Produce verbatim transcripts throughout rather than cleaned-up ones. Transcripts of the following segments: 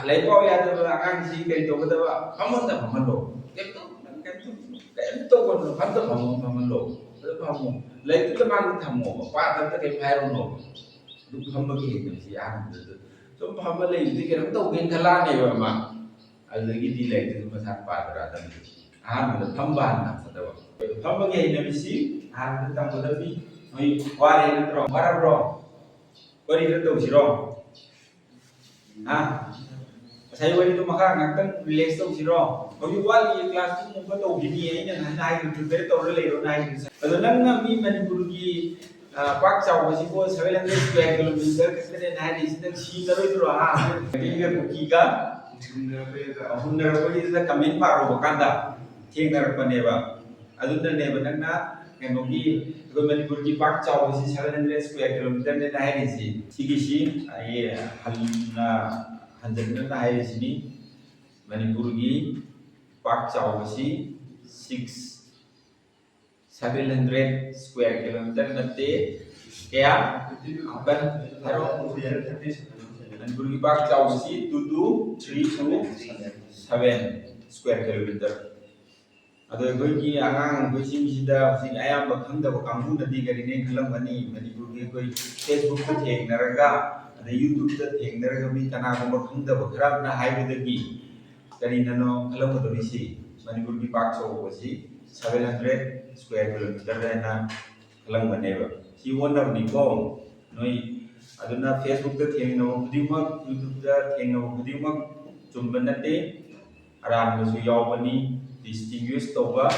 ꯂꯥꯏꯔꯤꯛ ꯄꯥꯎ ꯌꯥꯗꯕ ꯑꯉꯥꯡꯁꯤ ꯀꯔꯤ ꯇꯧꯒꯗꯕ? ꯐꯃꯨꯡꯗ ꯐꯝꯍꯜꯂꯣ꯫ ꯀꯩꯝꯇ ꯀꯩꯝꯇ ꯀꯩꯝꯇ ꯇꯧꯒꯅꯨ꯫ ꯐꯃꯨꯡꯗ ꯐꯝꯍꯜꯂꯣ꯫ ꯑꯗꯨ ꯐꯝꯃꯣ꯫ ꯂꯥꯏꯔꯤꯛꯇꯨꯗ ꯃꯥꯡꯗ ꯊꯝꯃꯣꯕ꯫ ꯄꯥꯗꯕꯗ ꯀꯩꯝ ꯍꯥꯏꯔꯨꯅꯣꯕ꯫ ꯑꯗꯨ ꯐꯝꯕꯒꯤ ꯍꯩꯅꯕꯤꯁꯤ ꯑꯍꯥꯟꯕꯗ ꯁꯨꯝ ꯐꯝꯕ ꯂꯩꯕꯗꯤ ꯀꯩꯅꯣꯝ ꯇꯧꯒꯦꯅ ꯈꯜꯂꯛꯑꯅꯦꯕ ꯑꯃ꯫ ꯑꯗꯨꯗꯒꯤꯗꯤ ꯂꯥꯏꯔꯤꯛꯇꯨ ꯃꯁꯥ ꯄꯥꯗꯔꯛꯑꯗꯕꯅꯤ꯫ ꯑꯍꯥꯟꯕꯗ ꯐꯝꯕ ꯍꯥꯟꯅ ꯇꯝꯒꯗꯕ꯫ ꯐꯝꯕꯒꯤ ꯍꯩꯅꯕꯤꯁꯤ ꯑꯍꯥꯟꯕꯗ ꯇꯝꯒꯗꯕꯅꯤ꯫ ꯅꯣꯏ ꯋꯥꯔꯦ ꯅꯠꯇ꯭ꯔꯣ? ꯋꯥꯔꯕ꯭ꯔꯣ? ꯋꯥꯔꯤ ꯈꯔ ꯇꯧꯁꯤꯔꯣ? ꯍꯥ? ꯉꯁꯥꯏ ꯋꯥꯔꯤꯗꯣ ꯃꯈꯥ ꯉꯥꯛꯇꯪ relax ꯇꯧꯁꯤꯔꯣ? ꯍꯧꯖꯤꯛ ꯋꯥꯠꯂꯤ, class two ꯒꯨꯝꯕ ꯇꯧꯈꯤꯅꯤ, ꯑꯩꯅ ꯅꯍꯥꯟ ꯍꯥꯏꯈꯤꯕ, prepare ꯇꯧꯔ ꯂꯩꯔꯣꯅ ꯍꯥꯏꯈꯤꯕꯁꯦ꯫ ꯑꯗꯣ ꯅꯪꯅ ꯃꯤ ꯃꯅꯤꯄꯨꯔꯒꯤ, ꯑ, ꯄꯥꯛ ꯆꯥꯎꯕꯁꯤꯕꯨ seven hundred square kilometer ꯈꯛꯇꯅꯦꯅ ꯍꯥꯏꯔꯤꯁꯤ, ꯅꯪ ꯁꯤꯅꯔꯣꯏꯗ꯭ꯔꯣ? ꯍꯥ? ꯀꯩꯒ ꯀꯨꯀꯤꯒ ꯍꯨꯟꯅꯔꯛꯄꯒꯤꯗ comment ꯄꯥꯔꯨꯕ ꯀꯥꯟꯗ ꯊꯦꯡꯅꯔꯛꯄꯅꯦꯕ꯫ ꯑꯗꯨꯅꯅꯦꯕ ꯅꯪꯅ ꯀꯩꯅꯣꯒꯤ, ꯑꯩꯈꯣꯏ ꯃꯅꯤꯄꯨꯔꯒꯤ ꯄꯥꯛ ꯆꯥꯎꯕꯁꯤ seven hundred square kilometer ꯅꯦꯅ ꯍꯥꯏꯔꯤꯁꯤ꯫ ꯁꯤꯒꯤꯁꯤ ꯑꯩ ꯍꯟꯅ ꯍꯟꯖꯤꯟꯅ ꯍꯥꯏꯔꯤꯁꯤꯅꯤ꯫ ꯃꯅꯤꯄꯨꯔꯒꯤ ꯄꯥꯛ ꯆꯥꯎꯕꯁꯤ six, seven hundred square kilometer ꯅꯠꯇꯦ꯫ ꯀꯌꯥ? ꯍꯥꯏꯔꯣ꯫ ꯃꯅꯤꯄꯨꯔꯒꯤ ꯄꯥꯛ ꯆꯥꯎꯕꯁꯤ two two three two seven square kilometer꯫ ꯑꯗꯣ ꯑꯩꯈꯣꯏꯒꯤ ꯑꯉꯥꯡ ꯑꯩꯈꯣꯏꯁꯤꯡꯁꯤꯗ ꯍꯧꯖꯤꯛ ꯑꯌꯥꯝꯕ ꯈꯪꯗꯕ ꯀꯥꯡꯕꯨꯅꯗꯤ ꯀꯔꯤꯅꯦ ꯈꯜꯂꯝꯒꯅꯤ, ꯃꯅꯤꯄꯨꯔꯒꯤ ꯑꯩꯈꯣꯏ Facebook ꯇ ꯊꯦꯡꯅꯔꯒ, ꯑꯗꯩ YouTube ꯇ ꯊꯦꯡꯅꯔꯒ ꯃꯤ ꯀꯅꯥꯒꯨꯝꯕ ꯈꯪꯗꯕ ꯈꯔ ꯑꯃꯅ ꯍꯥꯏꯕꯗꯒꯤ ꯀꯔꯤꯅꯅꯣ ꯈꯜꯂꯝꯒꯗꯧꯔꯤꯁꯤ? ꯃꯅꯤꯄꯨꯔꯒꯤ ꯄꯥꯛ ꯆꯥꯎꯕꯁꯤ seven hundred square kilometer ꯍꯥꯏꯅ ꯈꯜꯂꯝꯒꯅꯦꯕ꯫ ꯁꯤ ꯑꯣꯟꯅꯕꯅꯤꯀꯣ ꯅꯣꯏ꯫ ꯑꯗꯨꯅ Facebook ꯇ ꯊꯦꯡꯅꯕ ꯈꯨꯗꯤꯡꯃꯛ, YouTube ꯇ ꯊꯦꯡꯅꯕ ꯈꯨꯗꯤꯡꯃꯛ ꯆꯨꯝꯕ ꯅꯠꯇꯦ꯫ ꯑꯔꯥꯟꯕꯁꯨ ꯌꯥꯎꯕꯅꯤ, distinguish ꯇꯧꯕ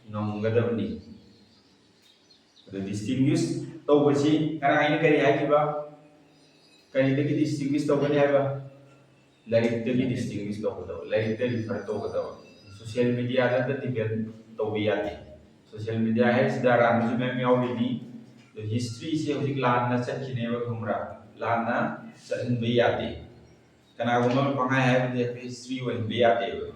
ꯉꯝꯒꯗꯕꯅꯤ꯫ ꯑꯗꯨ distinguish ꯇꯧꯕꯁꯤ ꯉꯔꯥꯡ ꯑꯩꯅ ꯀꯔꯤ ꯍꯥꯏꯈꯤꯕ? ꯀꯔꯤꯗꯒꯤ distinguish ꯇꯧꯒꯅꯤ ꯍꯥꯏꯕ? ꯂꯥꯏꯔꯤꯛꯇꯒꯤ distinguish ꯇꯧꯒꯗꯕ, ꯂꯥꯏꯔꯤꯛꯇ refer ꯇꯧꯒꯗꯕ꯫ Social media ꯗ depend ꯇꯧꯕ ꯌꯥꯗꯦ꯫ Social media ꯍꯥꯏꯔꯤꯁꯤꯗ ꯑꯔꯥꯟꯕꯁꯨ ꯃꯌꯥꯝ ꯌꯥꯎꯔꯤꯅꯤ꯫ ꯑꯗꯨ history ꯁꯦ ꯍꯧꯖꯤꯛ ꯂꯥꯟꯅ ꯆꯠꯈꯤꯅꯦꯕ, ꯈꯪꯕ꯭ꯔꯥ? ꯂꯥꯟꯅ ꯆꯠꯍꯟꯕ ꯌꯥꯗꯦ꯫ ꯀꯅꯥꯒꯨꯝꯕ ꯑꯃ ꯄꯪꯍꯥꯏ ꯍꯥꯏꯕꯗꯤ ꯑꯩꯈꯣꯏ history ꯑꯣꯏꯍꯟꯕ ꯌꯥꯗꯦꯕ꯫